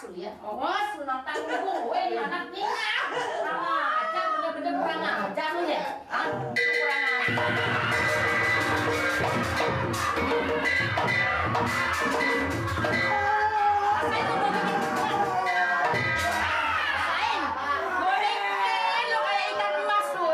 lu ya. Awas lu nantang gue nih anak nih. Kurang ajar, bener-bener kurang ajar lu ya. Hah? Lu kurang ajar. Rasain lu gue bikin. Rasain. Gorengan lu kayak ikan emas lu.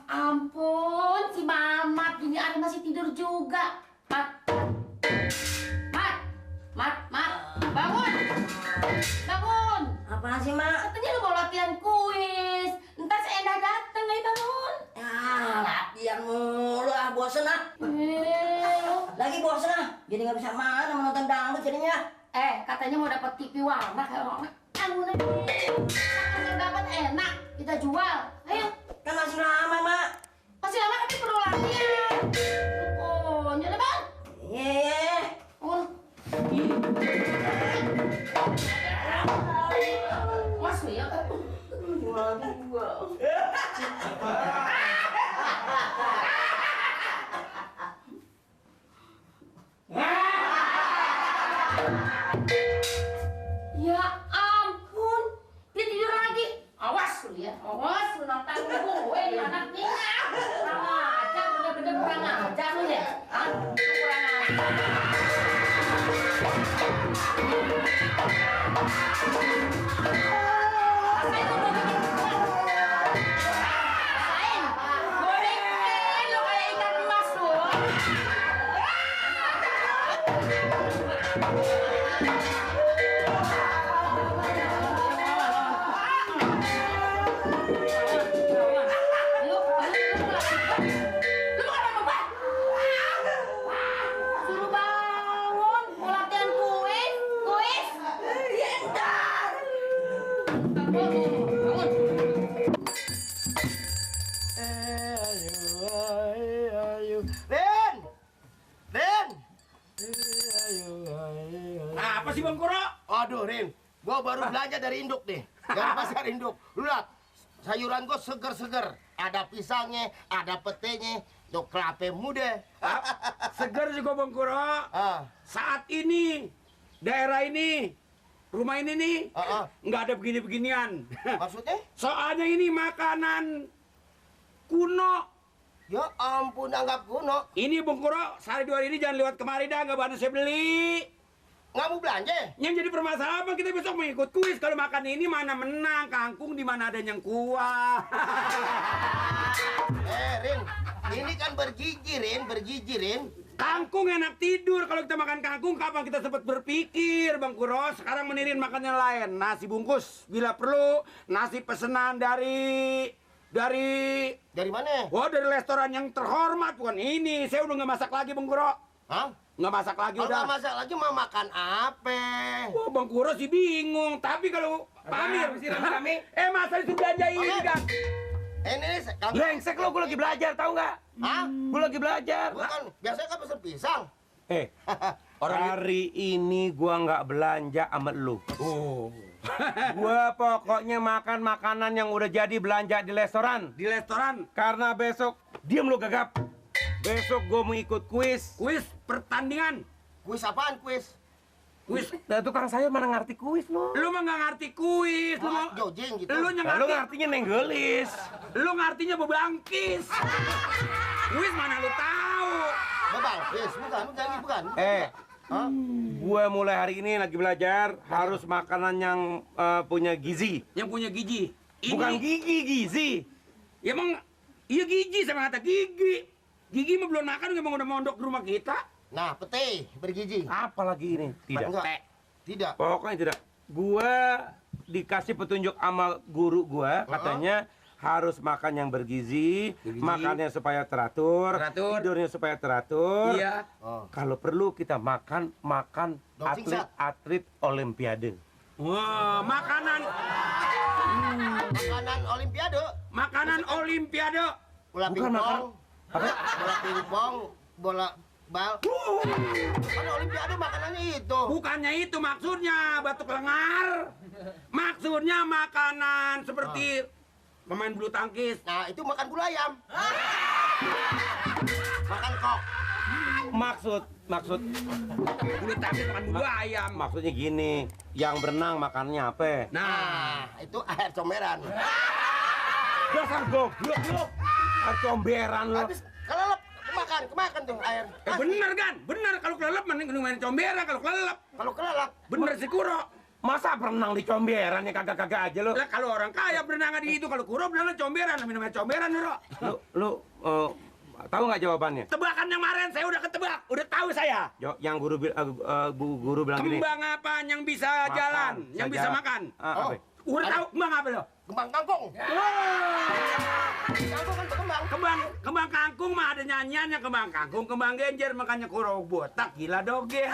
Ampun, si Mamat gini ada masih tidur juga. Mat, bangun, bangun. Apaan sih, Mak? Katanya lu mau latihan kuis. Ntar si Endah dateng, ayo bangun. Latihan mulu bosen Lagi bosen jadi nggak bisa mana menonton dangdut jadinya. Katanya mau dapat TV warna kayak orang. Bangun aja. Kalau dapat enak, kita jual. Ayo. Kan masih lama, Mak. Masih lama tapi perlu latihan. Oh, nyala bang. Iya. Mas ya. Ya ampun, dia tidur lagi. Awas lu ya, awas lu nantang gue nih anak nih. Kurang ajar, bener-bener kurang ajar lu ya. Hah? Lu kurang ajar. Rasain lu gue bikin. Rasain. Gorengan lu kayak ikan emas lu. Suruh bangun, mau latihan kuis. Rin! Apa sih Bang Kuro? Aduh, Rin, gua baru belanja dari induk nih. Dari pasar induk. Lu lihat, sayuran gua seger-seger. Ada pisangnya, ada petenya, tuh kelapa muda. Segar juga Bang Kuro. Saat ini, daerah ini, rumah ini nih, nggak ada begini-beginian. Maksudnya? Soalnya ini makanan kuno. Ya ampun, anggap kuno. Ini Bang Kuro, sehari dua hari ini jangan lewat kemari dah, nggak bantu saya beli. Nggak mau belanja? Yang jadi permasalahan apa, kita besok mau ikut kuis. Kalau makan ini mana menang, kangkung di mana ada yang kuah. Rin, ini kan bergizi, Rin. Kangkung enak tidur. Kalau kita makan kangkung, kapan kita sempat berpikir, Bang Kuro? Sekarang menirin makan yang lain. Nasi bungkus, bila perlu. Nasi pesanan dari mana? Oh, dari restoran yang terhormat, bukan ini. Saya udah nggak masak lagi, Bang Kuro. Hah? Nggak masak lagi Kalau udah. nggak masak lagi mau makan apa? Wah, Bang Kuro sih bingung. Tapi kalau Pak Amir, rame-rame. masa itu belanja ini kan? Ini kamu. Brengsek lo, gue lagi belajar, tahu nggak? Hah? Gue lagi belajar. Bukan, biasanya kan pesen pisang. Hari ini gua nggak belanja sama lu. Oh. Gua pokoknya makan makanan yang udah jadi belanja di restoran. Di restoran, Karena besok, diam lu gagap. Besok gua mau ikut kuis. kuis pertandingan. Kuis apaan kuis? Kuis. Nah, tukang sayur mana ngerti kuis lu? Lu mah nggak ngerti kuis. Lu mau Jojing gitu. Lu Nah, lu ngerti. ngertinya nenggelis. Lu ngartinya bebangkis. Kuis mana lu tahu? Bebal, bukan. Hah? Gua mulai hari ini lagi belajar harus makanan yang punya gizi. Yang punya gigi. Ini, Bukan gigi, gizi. ya emang, iya gigi sama kata gigi. Gigi mah belum makan, emang udah mondok di rumah kita. Nah, pete bergizi. Apalagi ini? Tidak. Enggak. Tidak. Pokoknya tidak. Gua dikasih petunjuk sama guru gua, katanya harus makan yang bergizi, makannya supaya teratur, tidurnya supaya teratur. Iya. Kalau perlu kita makan atlet olimpiade. Wah, makanan Makanan olimpiade. olimpiade. Bola Bukan pingpong. makan. Apa? Bola pingpong, bola Iqbal. Kan Olimpiade makanannya itu. Bukannya itu maksudnya, batuk lengar. Maksudnya makanan seperti pemain bulu tangkis. Nah, itu makan bulu ayam. Makan kok. Maksud Bulu tangkis makan bulu ayam. maksudnya gini, yang berenang makannya apa? Nah, itu air comberan. Dasar goblok lu. Comberan lu. Habis kelelep kemakan tuh air. Bener kan? Bener, kalau kelelep mending main comberan kalau kelelep. Kalau kelelep, Bener si Kuro. Masa berenang di comberan ya kagak-kagak aja lu. Lah kalau orang kaya berenang di itu, kalau Kuro berenang comberan, namanya comberan, Bro. Lu tahu nggak jawabannya? Tebakan yang kemarin saya udah ketebak, udah tahu saya. Yang guru bilang gini. Kembang apa yang bisa Makan, jalan, yang bisa jalan. makan? Apa? Udah tahu kembang apa lo? kembang kangkung. Kangkung kan berkembang. Kembang kangkung mah ada nyanyiannya, kembang kangkung, kembang genjer, makanya Kuro botak gila doge.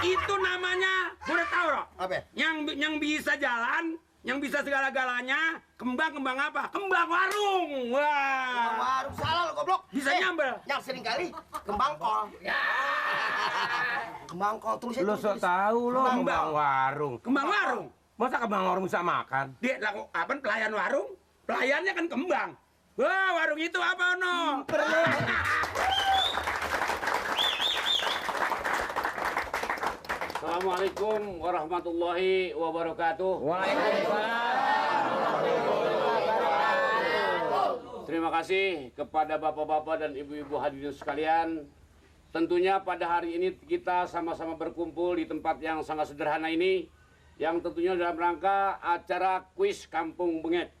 Itu namanya, udah tahu loh. Apa? Yang bisa jalan, yang bisa segala-galanya, kembang apa? Kembang warung. Wah. Warung salah lo goblok. Bisa nyambel. Yang sering kali kembang kol. Kembang kol tulisnya Lu sok tahu lo Kembang kembang warung. Kembang warung. Masa kembang warung bisa makan? Dia laku apa? Pelayan warung. Pelayannya kan kembang. Wah, warung itu apa no? Assalamualaikum warahmatullahi wabarakatuh. Terima kasih kepada bapak-bapak dan ibu-ibu hadirin sekalian. Tentunya pada hari ini kita sama-sama berkumpul di tempat yang sangat sederhana ini, yang tentunya dalam rangka acara kuis Kampung Bengek.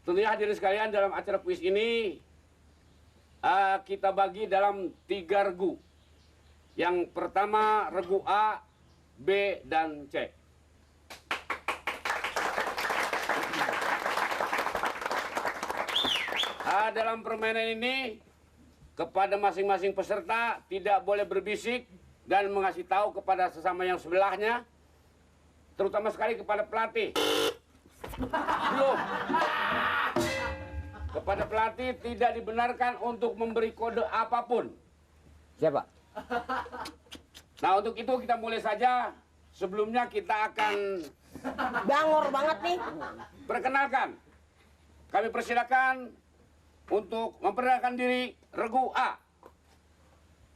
Tentunya hadirin sekalian, dalam acara kuis ini kita bagi dalam 3 regu. Yang pertama regu A, B, dan C. Dalam permainan ini, kepada masing-masing peserta tidak boleh berbisik dan mengasih tahu kepada sesama yang sebelahnya, terutama sekali kepada pelatih. Belum. Kepada pelatih tidak dibenarkan untuk memberi kode apapun. Siapa? Nah, untuk itu kita mulai saja. Sebelumnya kita akan Bangor banget nih. perkenalkan. Kami persilakan untuk memperkenalkan diri regu A.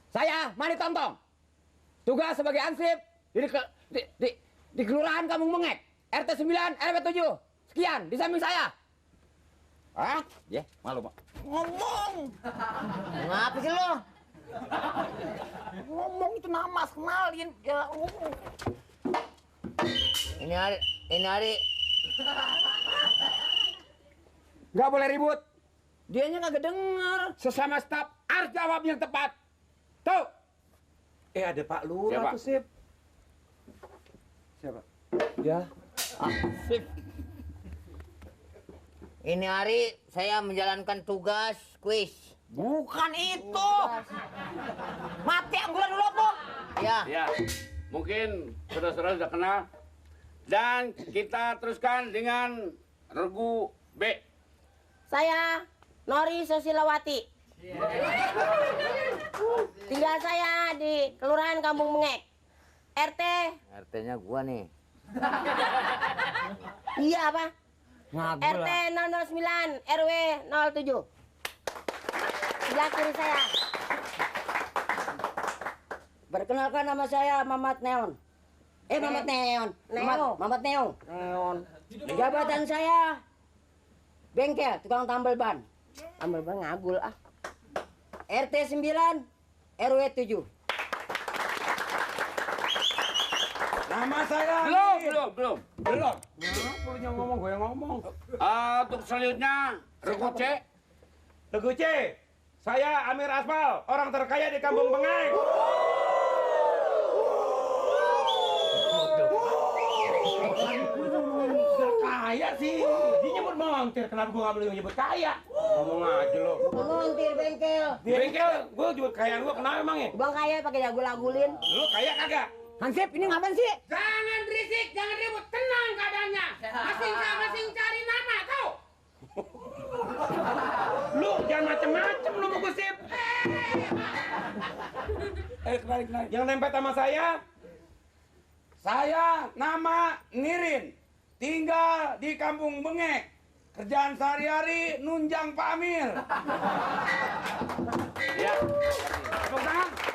Saya Mani Tontong. Tugas sebagai ansip di Kelurahan Kampung Bengek. RT 9 RW 7. Sekian di samping saya. Hah? Ya, malu, Pak. Ngomong. Ngapa sih lo? Ngomong itu nama kenalin ya. Ini hari. Nggak boleh ribut. Dianya kagak denger. Sesama staf harus jawab yang tepat. Tuh. Ada Pak Lurah Siapa? tuh, Sip. Siapa? Ya. Sip. Ini hari saya menjalankan tugas kuis. Bukan itu. Mati anggulan dulu, Bu. Ya. Ya, mungkin saudara-saudara sudah kenal. Dan kita teruskan dengan regu B. Saya Nori Sosilawati. Tinggal saya di Kelurahan Kampung Bengek. RT. RT-nya gua nih. Iya apa? Ngabul RT 009 RW 07. Sebelah kiri saya. Perkenalkan nama saya Mamat Neon. Mamat Neon. Neo. Mamat Neon. Neon. Jabatan saya bengkel, tukang tambal ban. Ambil bang ngabul ah. RT 9 RW 7. Nama saya. Belum. Perlunya ngomong, gue yang ngomong. Untuk selanjutnya regu C. Regu C. Saya Amir Aspal, orang terkaya di Kampung Bengek. Kaya sih. Dia nyebut montir, kenapa gue gak boleh nyebut kaya? Ngomong aja lo. Montir bengkel. Di bengkel, gue nyebut kayaan gue kenapa emang ya? Bang kaya pakai jagul-agulin. Lu kaya kagak? Hansip, ini ngapain sih? Jangan berisik, jangan ribut. Tenang keadaannya. Masing-masing cari nama, kau. Lu jangan macem-macem lu mau gosip. Kenalin. Yang nempel sama saya? Saya nama Nirin, tinggal di Kampung Bengek. Kerjaan sehari-hari nunjang Pak Amir. Ya. Tepuk tangan.